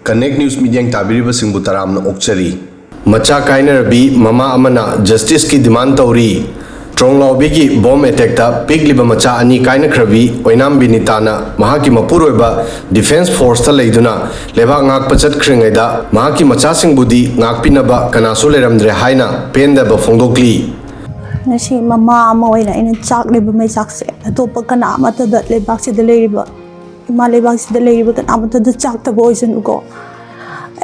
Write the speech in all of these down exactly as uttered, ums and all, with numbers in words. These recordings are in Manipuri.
Connect News ꯃꯤꯠꯌꯦꯡ ꯇꯥꯕꯤꯔꯤꯕꯁꯤꯡꯕꯨ ꯇꯔꯥꯝꯅ ꯑꯣꯛꯆꯔꯤ꯫ ꯃꯆꯥ ꯀꯥꯏꯅꯔꯕꯤ ꯃꯃꯥ ꯑꯃꯅ ꯖꯁꯇꯤꯁꯀꯤ ꯗꯤꯃꯥꯟ ꯇꯧꯔꯤ꯫ ꯇ꯭ꯔꯣꯡꯂꯥꯎꯕꯤꯒꯤ ꯕꯣꯝ ꯑꯦꯇꯦꯛꯇ ꯄꯤꯛꯂꯤꯕ ꯃꯆꯥ ꯑꯅꯤ ꯀꯥꯏꯅꯈ꯭ꯔꯕꯤ ꯑꯣꯏꯅꯥꯝ ꯕꯤꯅꯤꯇꯥꯅ ꯃꯍꯥꯛꯀꯤ ꯃꯄꯨꯔꯣꯏꯕ ꯗꯤꯐꯦꯟꯁ ꯐꯣꯔꯁꯇ ꯂꯩꯗꯨꯅ ꯂꯩꯕꯥꯛ ꯉꯥꯛꯄ ꯆꯠꯈ꯭ꯔꯤꯉꯩꯗ ꯃꯍꯥꯛꯀꯤ ꯃꯆꯥꯁꯤꯡꯕꯨꯗꯤ ꯉꯥꯛꯄꯤꯅꯕ ꯀꯅꯥꯁꯨ ꯂꯩꯔꯝꯗ꯭ꯔꯦ ꯍꯥꯏꯅ ꯄꯦꯟꯗꯕ ꯐꯣꯡꯗꯣꯛꯂꯤ꯫ ꯉꯁꯤ ꯃꯃꯥ ꯑꯃ ꯑꯣꯏꯅ ꯑꯩꯅ ꯆꯥꯛꯂꯤꯕ ꯃꯩꯆꯥꯛꯁꯦ ꯑꯇꯣꯞꯄ ꯀꯅꯥ ꯑꯃꯠꯇꯗ ꯂꯩꯕꯥꯛꯁꯤꯗ ꯂꯩꯔꯤꯕ ꯏꯃꯥ ꯂꯩꯕꯥꯛꯁꯤꯗ ꯂꯩꯔꯤꯕ ꯀꯅꯥꯃꯠꯇꯗ ꯆꯥꯛꯇꯕ ꯑꯣꯏꯁꯅꯨꯀꯣ꯫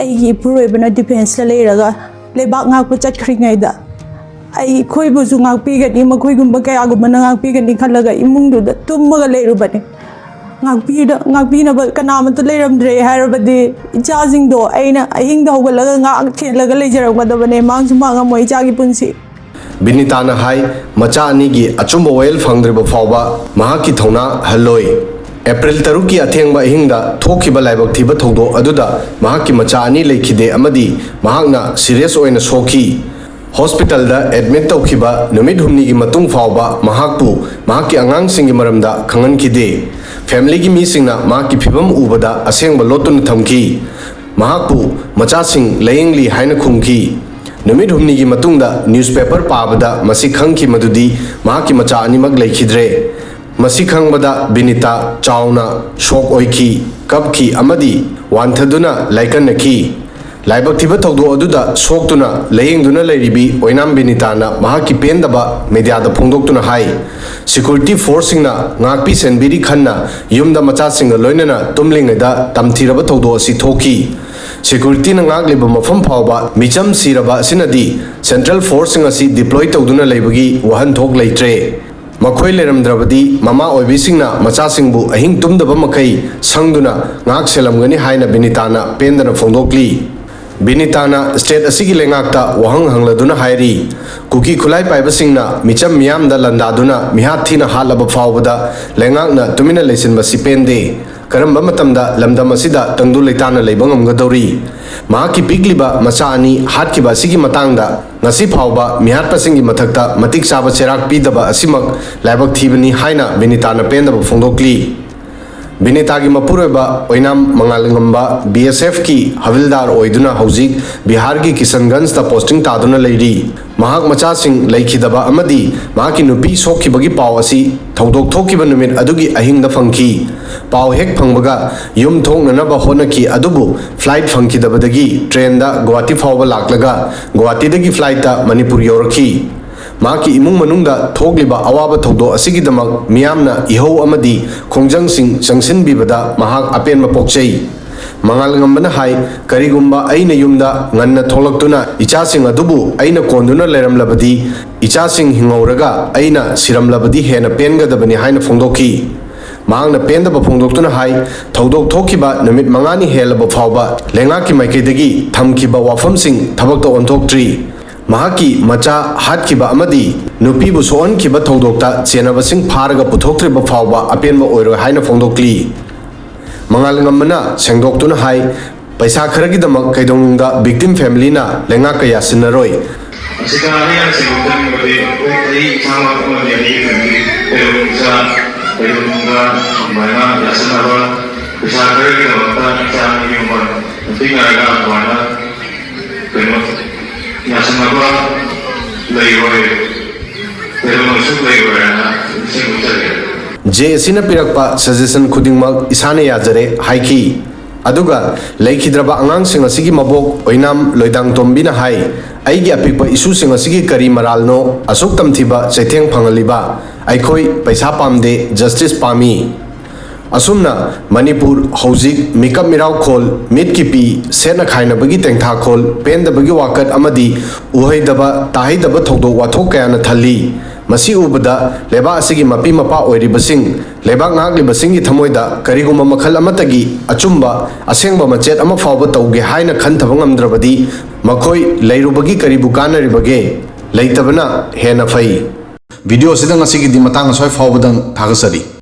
ꯑꯩꯒꯤ ꯏꯄꯨꯔꯣꯏꯕꯅ ꯗꯤꯐꯦꯟꯁꯇ ꯂꯩꯔꯒ ꯂꯩꯕꯥꯛ ꯉꯥꯛꯄ ꯆꯠꯈ꯭ꯔꯤꯉꯩꯗ ꯑꯩꯈꯣꯏꯕꯨꯁꯨ ꯉꯥꯛꯄꯤꯒꯅꯤ, ꯃꯈꯣꯏꯒꯨꯝꯕ ꯀꯌꯥꯒꯨꯝꯕꯅ ꯉꯥꯛꯄꯤꯒꯅꯤ ꯈꯜꯂꯒ ꯏꯃꯨꯡꯗꯨꯗ ꯇꯨꯝꯃꯒ ꯂꯩꯔꯨꯕꯅꯤ꯫ ꯉꯥꯛꯄꯤꯅ ꯉꯥꯛꯄꯤꯅꯕ ꯀꯅꯥꯃꯠꯇ ꯂꯩꯔꯝꯗ꯭ꯔꯦ ꯍꯥꯏꯔꯕꯗꯤ ꯏꯆꯥꯁꯤꯡꯗꯣ ꯑꯩꯅ ꯑꯍꯤꯡꯗ ꯍꯧꯒꯠꯂꯒ ꯉꯥꯛ ꯁꯦꯜꯂꯒ ꯂꯩꯖꯔꯝꯒꯗꯕꯅꯦ꯫ ꯃꯥꯡꯁꯨ ꯃꯥꯡꯉꯝꯃꯣꯏ ꯏꯆꯥꯒꯤ ꯄꯨꯟꯁꯤ꯫ ꯕꯤꯅꯤꯇꯥꯅ ꯍꯥꯏ, ꯃꯆꯥ ꯑꯅꯤꯒꯤ ꯑꯆꯨꯝꯕ ꯋꯥꯌꯦꯜ ꯐꯪꯗ꯭ꯔꯤꯕ ꯐꯥꯎꯕ ꯃꯍꯥꯛꯀꯤ ꯊꯧꯅꯥ ꯍꯜꯂꯣꯏ꯫ ꯑꯦꯄ꯭ꯔꯤꯜ ꯇꯔꯨꯛꯀꯤ ꯑꯊꯦꯡꯕ ꯑꯍꯤꯡꯗ ꯊꯣꯛꯈꯤꯕ ꯂꯥꯏꯕꯛ ꯊꯤꯕ ꯊꯧꯗꯣꯛ ꯑꯗꯨꯗ ꯃꯍꯥꯛꯀꯤ ꯃꯆꯥ ꯑꯅꯤ ꯂꯩꯈꯤꯗꯦ ꯑꯃꯗꯤ ꯃꯍꯥꯛꯅ ꯁꯤꯔꯤꯌꯁ ꯑꯣꯏꯅ ꯁꯣꯛꯈꯤ꯫ ꯍꯣꯁꯄꯤꯇꯥꯜꯗ ꯑꯦꯗꯃꯤꯠ ꯇꯧꯈꯤꯕ ꯅꯨꯃꯤꯠ ꯍꯨꯝꯅꯤꯒꯤ ꯃꯇꯨꯡ ꯐꯥꯎꯕ ꯃꯍꯥꯛꯄꯨ ꯃꯍꯥꯛꯀꯤ ꯑꯉꯥꯡꯁꯤꯡꯒꯤ ꯃꯔꯝꯗ ꯈꯪꯍꯟꯈꯤꯗꯦ꯫ ꯐꯦꯃꯤꯂꯤꯒꯤ ꯃꯤꯁꯤꯡꯅ ꯃꯍꯥꯛꯀꯤ ꯐꯤꯚꯝ ꯎꯕꯗ ꯑꯁꯦꯡꯕ ꯂꯣꯠꯇꯨꯅ ꯊꯝꯈꯤ꯫ ꯃꯍꯥꯛꯄꯨ ꯃꯆꯥꯁꯤꯡ ꯂꯥꯌꯦꯡꯂꯤ ꯍꯥꯏꯅ ꯈꯨꯝꯈꯤ꯫ ꯅꯨꯃꯤꯠ ꯍꯨꯝꯅꯤꯒꯤ ꯃꯇꯨꯡꯗ ꯅ꯭ꯌꯨꯁꯄꯦꯄꯔ ꯄꯥꯕꯗ ꯃꯁꯤ ꯈꯪꯈꯤ ꯃꯗꯨꯗꯤ ꯃꯍꯥꯛꯀꯤ ꯃꯆꯥ ꯑꯅꯤꯃꯛ ꯂꯩꯈꯤꯗ꯭ꯔꯦ꯫ ꯃꯁꯤ ꯈꯪꯕꯗ ꯕꯤꯅꯤꯇꯥ ꯆꯥꯎꯅ ꯁꯣꯛ ꯑꯣꯏꯈꯤ, ꯀꯞꯈꯤ ꯑꯃꯗꯤ ꯋꯥꯟꯊꯗꯨꯅ ꯂꯥꯏꯀꯠꯅꯈꯤ꯫ ꯂꯥꯏꯕꯛ ꯊꯤꯕ ꯊꯧꯗꯣꯛ ꯑꯗꯨꯗ ꯁꯣꯛꯇꯨꯅ ꯂꯥꯌꯦꯡꯗꯨꯅ ꯂꯩꯔꯤꯕꯤ ꯑꯣꯏꯅꯥꯝ ꯕꯤꯅꯤꯇꯥꯅ ꯃꯍꯥꯛꯀꯤ ꯄꯦꯟꯗꯕ ꯃꯤꯗꯤꯌꯥꯗ ꯐꯣꯡꯗꯣꯛꯇꯨꯅ ꯍꯥꯏ, ꯁꯦꯀ꯭ꯌꯨꯔꯤꯇꯤ ꯐꯣꯔꯁꯁꯤꯡꯅ ꯉꯥꯛꯄꯤ ꯁꯦꯟꯕꯤꯔꯤ ꯈꯟꯅ ꯌꯨꯝꯗ ꯃꯆꯥꯁꯤꯡꯒ ꯂꯣꯏꯅꯅ ꯇꯨꯝꯂꯤꯉꯩꯗ ꯇꯝꯊꯤꯔꯕ ꯊꯧꯗꯣꯛ ꯑꯁꯤ ꯊꯣꯛꯈꯤ꯫ ꯁꯦꯀ꯭ꯌꯨꯔꯤꯇꯤꯅ ꯉꯥꯛꯂꯤꯕ ꯃꯐꯝ ꯐꯥꯎꯕ ꯃꯤꯆꯝ ꯁꯤꯔꯕ ꯑꯁꯤꯅꯗꯤ ꯁꯦꯟꯇ꯭ꯔꯦꯜ ꯐꯣꯔꯁꯁꯤꯡ ꯑꯁꯤ ꯗꯤꯄ꯭ꯂꯣꯏ ꯇꯧꯗꯨꯅ ꯂꯩꯕꯒꯤ ꯋꯥꯍꯟꯊꯣꯛ ꯂꯩꯇ꯭ꯔꯦ꯫ ꯃꯈꯣꯏ ꯂꯩꯔꯝꯗ꯭ꯔꯕꯗꯤ ꯃꯃꯥ ꯑꯣꯏꯕꯤꯁꯤꯡꯅ ꯃꯆꯥꯁꯤꯡꯕꯨ ꯑꯍꯤꯡ ꯇꯨꯝꯗꯕ ꯃꯈꯩ ꯁꯪꯗꯨꯅ ꯉꯥꯛ ꯁꯦꯜꯂꯝꯒꯅꯤ ꯍꯥꯏꯅ ꯕꯤꯅꯤꯇꯥꯅ ꯄꯦꯟꯗꯅ ꯐꯣꯡꯗꯣꯛꯂꯤ꯫ ꯕꯤꯅꯤꯇꯥꯅ ꯁ꯭ꯇꯦꯠ ꯑꯁꯤꯒꯤ ꯂꯩꯉꯥꯛꯇ ꯋꯥꯍꯪ ꯍꯪꯂꯗꯨꯅ ꯍꯥꯏꯔꯤ, ꯀꯨꯀꯤ ꯈꯨꯠꯂꯥꯏ ꯄꯥꯏꯕꯁꯤꯡꯅ ꯃꯤꯆꯝ ꯃꯤꯌꯥꯝꯗ ꯂꯥꯟꯗꯥꯗꯨꯅ ꯃꯤꯍꯥꯠ ꯊꯤꯅ ꯍꯥꯠꯂꯕ ꯐꯥꯎꯕꯗ ꯂꯩꯉꯥꯛꯅ ꯇꯨꯃꯤꯟꯅ ꯂꯩꯁꯤꯟꯕꯁꯤ ꯄꯦꯟꯗꯦ꯫ ꯀꯔꯝꯕ ꯃꯇꯝꯗ ꯂꯝꯗꯝ ꯑꯁꯤꯗ ꯇꯪꯗꯨ ꯂꯩꯇꯥꯅ ꯂꯩꯕ ꯉꯝꯒꯗꯧꯔꯤ? ꯃꯍꯥꯛꯀꯤ ꯄꯤꯛꯂꯤꯕ ꯃꯆꯥ ꯑꯅꯤ ꯍꯥꯠꯈꯤꯕ ꯑꯁꯤꯒꯤ ꯃꯇꯥꯡꯗ ꯉꯁꯤ ꯐꯥꯎꯕ ꯃꯤꯍꯥꯠꯄꯁꯤꯡꯒꯤ ꯃꯊꯛꯇ ꯃꯇꯤꯛ ꯆꯥꯕ ꯆꯩꯔꯥꯛ ꯄꯤꯗꯕ ꯑꯁꯤꯃꯛ ꯂꯥꯏꯕꯛ ꯊꯤꯕꯅꯤ ꯍꯥꯏꯅ ꯕꯤꯅꯤꯇꯥꯅ ꯄꯦꯟꯗꯕ ꯐꯣꯡꯗꯣꯛꯂꯤ꯫ ꯕꯤꯅꯤꯇꯥꯒꯤ ꯃꯄꯨꯔꯣꯏꯕ ꯑꯣꯏꯅꯥꯝ ꯃꯉꯥꯜꯉꯝꯕ ꯕꯤ ꯑꯦꯁ ꯑꯦꯐꯀꯤ ꯍꯕꯤꯜꯗꯥꯔ ꯑꯣꯏꯗꯨꯅ ꯍꯧꯖꯤꯛ ꯕꯤꯍꯥꯔꯒꯤ ꯀꯤꯁꯟꯒꯟꯖꯇ ꯄꯣꯁꯇꯤꯡ ꯇꯥꯗꯨꯅ ꯂꯩꯔꯤ꯫ ꯃꯍꯥꯛ ꯃꯆꯥꯁꯤꯡ ꯂꯩꯈꯤꯗꯕ ꯑꯃꯗꯤ ꯃꯍꯥꯛꯀꯤ ꯅꯨꯄꯤ ꯁꯣꯛꯈꯤꯕꯒꯤ ꯄꯥꯎ ꯑꯁꯤ ꯊꯧꯗꯣꯛ ꯊꯣꯛꯈꯤꯕ ꯅꯨꯃꯤꯠ ꯑꯗꯨꯒꯤ ꯑꯍꯤꯡꯗ ꯐꯪꯈꯤ꯫ ꯄꯥꯎ ꯍꯦꯛ ꯐꯪꯕꯒ ꯌꯨꯝ ꯊꯣꯛꯅꯅꯕ ꯍꯣꯠꯅꯈꯤ, ꯑꯗꯨꯕꯨ ꯐ꯭ꯂꯥꯏꯠ ꯐꯪꯈꯤꯗꯕꯗꯒꯤ ꯇ꯭ꯔꯦꯟꯗ ꯒꯨꯋꯥꯍꯥꯇꯤ ꯐꯥꯎꯕ ꯂꯥꯛꯂꯒ ꯒꯨꯋꯥꯍꯥꯇꯤꯗꯒꯤ ꯐ꯭ꯂꯥꯏꯠꯇ ꯃꯅꯤꯄꯨꯔ ꯌꯧꯔꯛꯈꯤ꯫ ꯃꯍꯥꯛꯀꯤ ꯏꯃꯨꯡ ꯃꯅꯨꯡꯗ ꯊꯣꯛꯂꯤꯕ ꯑꯋꯥꯕ ꯊꯧꯗꯣꯛ ꯑꯁꯤꯒꯤꯗꯃꯛ ꯃꯤꯌꯥꯝꯅ ꯏꯍꯧ ꯑꯃꯗꯤ ꯈꯣꯡꯖꯪꯁꯤꯡ ꯆꯪꯁꯤꯟꯕꯤꯕꯗ ꯃꯍꯥꯛ ꯑꯄꯦꯟꯕ ꯄꯣꯛꯆꯩ꯫ ꯃꯉꯥꯜꯉꯝꯕꯅ ꯍꯥꯏ, "ꯀꯔꯤꯒꯨꯝꯕ ꯑꯩꯅ ꯌꯨꯝꯗ ꯉꯟꯅ ꯊꯣꯛꯂꯛꯇꯨꯅ ꯏꯆꯥꯁꯤꯡ ꯑꯗꯨꯕꯨ ꯑꯩꯅ ꯀꯣꯟꯗꯨꯅ ꯂꯩꯔꯝꯂꯕꯗꯤ, ꯏꯆꯥꯁꯤꯡ ꯍꯤꯡꯍꯧꯔꯒ ꯑꯩꯅ ꯁꯤꯔꯝꯂꯕꯗꯤ ꯍꯦꯟꯅ ꯄꯦꯟꯒꯗꯕꯅꯤ" ꯍꯥꯏꯅ ꯐꯣꯡꯗꯣꯛꯈꯤ꯫ ꯃꯍꯥꯛꯅ ꯄꯦꯟꯗꯕ ꯐꯣꯡꯗꯣꯛꯇꯨꯅ ꯍꯥꯏ, ꯊꯧꯗꯣꯛ ꯊꯣꯛꯈꯤꯕ ꯅꯨꯃꯤꯠ ꯃꯉꯥꯅꯤ ꯍꯦꯜꯂꯕ ꯐꯥꯎꯕ ꯂꯩꯉꯥꯛꯀꯤ ꯃꯥꯏꯀꯩꯗꯒꯤ ꯊꯝꯈꯤꯕ ꯋꯥꯐꯝꯁꯤꯡ ꯊꯕꯛꯇ ꯑꯣꯟꯊꯣꯛꯇ꯭ꯔꯤ꯫ ꯃꯍꯥꯛꯀꯤ ꯃꯆꯥ ꯍꯥꯠꯈꯤꯕ ꯑꯃꯗꯤ ꯅꯨꯄꯤꯕꯨ ꯁꯣꯛꯍꯟꯈꯤꯕ ꯊꯧꯗꯣꯛꯇ ꯆꯦꯟꯅꯕꯁꯤꯡ ꯐꯥꯔꯒ ꯄꯨꯊꯣꯛꯇ꯭ꯔꯤꯕ ꯐꯥꯎꯕ ꯑꯄꯦꯟꯕ ꯑꯣꯏꯔꯣꯏ ꯍꯥꯏꯅ ꯐꯣꯡꯗꯣꯛꯂꯤ꯫ ꯃꯉꯥꯜꯉꯝꯕꯅ ꯁꯦꯡꯗꯣꯛꯇꯨꯅ ꯍꯥꯏ, "ꯄꯩꯁꯥ ꯈꯔꯒꯤꯗꯃꯛ ꯀꯩꯗꯧꯅꯨꯡꯗ victim family ꯅ ꯂꯩꯉꯥꯛꯀ ꯌꯥꯁꯤꯟꯅꯔꯣꯏ"꯫ ꯑꯁꯤꯗ ꯑꯩꯅ ꯁꯦꯡꯗꯣꯛꯆꯅꯤꯡꯕꯗꯤ, ꯑꯩ ꯏꯁꯥꯃꯛ ꯑꯃꯗꯤ ꯑꯩꯒꯤ family ꯀꯩꯗꯧꯅꯨꯡꯗ, ꯀꯩꯗꯧꯅꯨꯡꯗ ꯑꯗꯨꯃꯥꯏꯅ ꯌꯥꯁꯤꯟꯅꯕ, ꯄꯩꯁꯥ ꯈꯔꯒꯤꯗꯃꯛꯇ ꯏꯆꯥ ꯑꯅꯤꯒꯤ ꯃꯃꯜ ꯄꯤꯅꯔꯒ ꯑꯗꯨꯃꯥꯏꯅ ꯀꯩꯅꯣ ꯌꯥꯁꯤꯟꯅꯕ ꯂꯩꯔꯣꯏ, ꯀꯩꯗꯧꯅꯨꯡꯗꯁꯨ ꯂꯩꯔꯣꯏ ꯍꯥꯏꯅ ꯁꯦꯡꯗꯣꯛꯆꯒꯦ꯫ ꯖꯦ ꯑꯦ ꯁꯤꯅ ꯄꯤꯔꯛꯄ suggestion ꯈꯨꯗꯤꯡꯃꯛ ꯏꯁꯥꯅ ꯌꯥꯖꯔꯦ ꯍꯥꯏꯈꯤ꯫ ꯑꯗꯨꯒ ꯂꯩꯈꯤꯗ꯭ꯔꯕ ꯑꯉꯥꯡꯁꯤꯡ ꯑꯁꯤꯒꯤ ꯃꯕꯣꯛ ꯑꯣꯏꯅꯥꯝ ꯂꯣꯏꯗꯥꯡꯇꯣꯝꯕꯤꯅ ꯍꯥꯏ, "ꯑꯩꯒꯤ ꯑꯄꯤꯛꯄ ꯏꯁꯨꯁꯤꯡ ꯑꯁꯤꯒꯤ ꯀꯔꯤ ꯃꯔꯥꯜꯅꯣ? ꯑꯁꯨꯛ ꯇꯝꯊꯤꯕ ꯆꯩꯊꯦꯡ ꯐꯪꯍꯜꯂꯤꯕ? ꯑꯩꯈꯣꯏ ꯄꯩꯁꯥ ꯄꯥꯝꯗꯦ, justice ꯄꯥꯝꯃꯤ"꯫ ꯑꯁꯨꯝꯅ ꯃꯅꯤꯄꯨꯔ ꯍꯧꯖꯤꯛ ꯃꯤꯀꯞ ꯃꯤꯔꯥꯎꯈꯣꯜ, ꯃꯤꯠꯀꯤ ꯄꯤ, ꯁꯦꯠꯅ ꯈꯥꯏꯅꯕꯒꯤ ꯇꯦꯡꯊꯥꯈꯣꯜ, ꯄꯦꯟꯗꯕꯒꯤ ꯋꯥꯀꯠ ꯑꯃꯗꯤ ꯎꯍꯩꯗꯕ ꯇꯥꯍꯩꯗꯕ ꯊꯧꯗꯣꯛ ꯋꯥꯊꯣꯛ ꯀꯌꯥꯅ ꯊꯜꯂꯤ꯫ ꯃꯁꯤ ꯎꯕꯗ ꯂꯩꯕꯥꯛ ꯑꯁꯤꯒꯤ ꯃꯄꯤ ꯃꯄꯥ ꯑꯣꯏꯔꯤꯕꯁꯤꯡ, ꯂꯩꯕꯥꯛ ꯉꯥꯛꯂꯤꯕꯁꯤꯡꯒꯤ ꯊꯃꯣꯏꯗ ꯀꯔꯤꯒꯨꯝꯕ ꯃꯈꯜ ꯑꯃꯠꯇꯒꯤ ꯑꯆꯨꯝꯕ, ꯑꯁꯦꯡꯕ ꯃꯆꯦꯠ ꯑꯃ ꯐꯥꯎꯕ ꯇꯧꯒꯦ ꯍꯥꯏꯅ ꯈꯟꯊꯕ ꯉꯝꯗ꯭ꯔꯕꯗꯤ ꯃꯈꯣꯏ ꯂꯩꯔꯨꯕꯒꯤ ꯀꯔꯤꯕꯨ ꯀꯥꯟꯅꯔꯤꯕꯒꯦ? ꯂꯩꯇꯕꯅ ꯍꯦꯟꯅ ꯐꯩ꯫ ꯚꯤꯗꯤꯑꯣ ꯑꯁꯤꯗ ꯉꯁꯤꯒꯤꯗꯤ ꯃꯇꯥꯡ ꯑꯁ꯭ꯋꯥꯏ ꯐꯥꯎꯕꯗꯪ ꯊꯥꯒꯠꯆꯔꯤ꯫